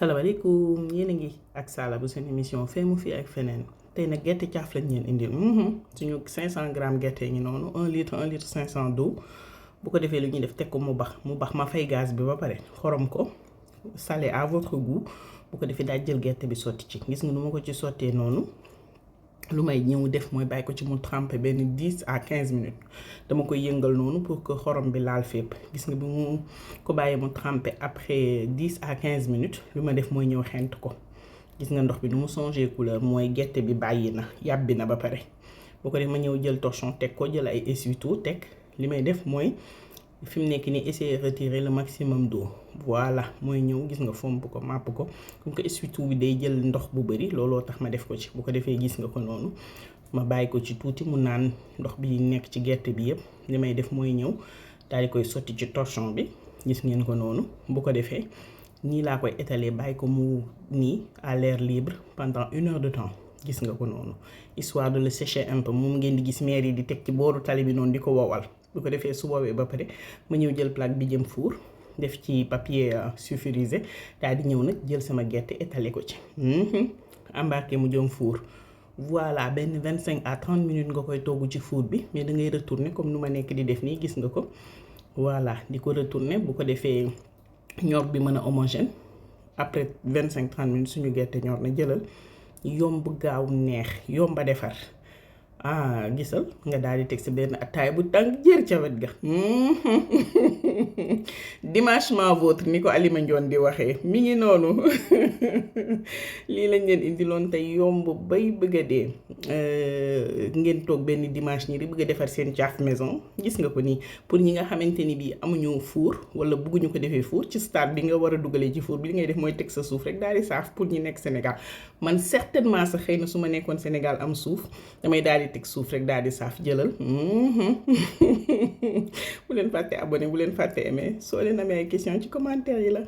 salaamaaleykum yéen a ngi ak Sala bu seen émission Feemu fii ak Feneen tey nag gerte caaf lañ leen indil suñu 500 grammes gerte ngi noonu 1 litre 500 d'eau bu ko defee lu ñuy def teg ko mu bax ma fay gaz bi ba pare xorom ko salé à votre goût bu ko defee daal jël gerte bi sotti ci gis nga nu ma ko ci sottee noonu lu may ñëw def mooy bàyyi ko ci mu trempé benn 10 à 15 minutes dama koy yëngal noonu pour que xorom bi laal fépp gis nga bi mu ko bàyyee mu trempé après 10 à 15 minutes lu ma def mooy ñëw xent ko gis nga ndox bi nu mu changé couleur mooy gerte bi bàyyi na yàbbi na ba pare bu ko def ma ñëw jël torchon teg ko jël ay essuie-tout teg li may def mooy fi mu nekk nii essayer retirer le maximum d'eau voilà mooy ñëw gis nga fomp ko màpp ko comme que essuie-tout bi day jël ndox bu bëri looloo tax ma def ko ci bu ko defee gis nga ko noonu ma bàyyi ko ci tuuti mu naan ndox bi nekk ci gerte bi yëpp li may def mooy ñëw daal di koy sotti ci torchon bi gis ngeen ko noonu bu ko defee nii laa koy étaler bàyyi ko mu nii à l'air libre pendant 1 heure de temps gis nga ko noonu histoire de le sécher un peu moom ngeen di gis maire yi di teg ci booru tali bi noonu di ko wowal bu ko defee su woowee ba pare ma ñëw jël plaque bi jëm four def ci papier sulfurisé daal di ñëw nag jël sama gerte étaler ko ci embarqué mu jëm four voilà benn 25 à 30 minutes nga koy togg ci four bi mais da ngay retourner comme nu ma nekk di def nii gis nga ko voilà di ko retourner bu ko defee ñor bi mën a homogène après 25-30 minutes suñu gerte ñor na jëlal yomb gaaw neex yomba defar gisal nga daal di teg si benn attaay bu tàng jër ca wet ga dimanchement vôtre ni ko Alima Ndione di waxee mi ngi noonu lii lañ leen indiloon tey yomb bay bëgg a dee ngeen toog benn dimanche ñi di bëgg a defar seen caaf maison gis nga ko nii pour ñi nga xamante ni bii amuñu four wala bëgguñu ko defee four ci stade bi nga war a dugalee ci four bi li ngay def mooy teg sa suuf rek daal di saaf pour ñi nekk Sénégal man certainement sax xëy na su ma nekkoon Sénégal am suuf damay daal di teg suuf rek daal di saaf jëlal bu leen fàtte abonné bu leen fàtte aimé soo leen amee ay question ci commentaire yi la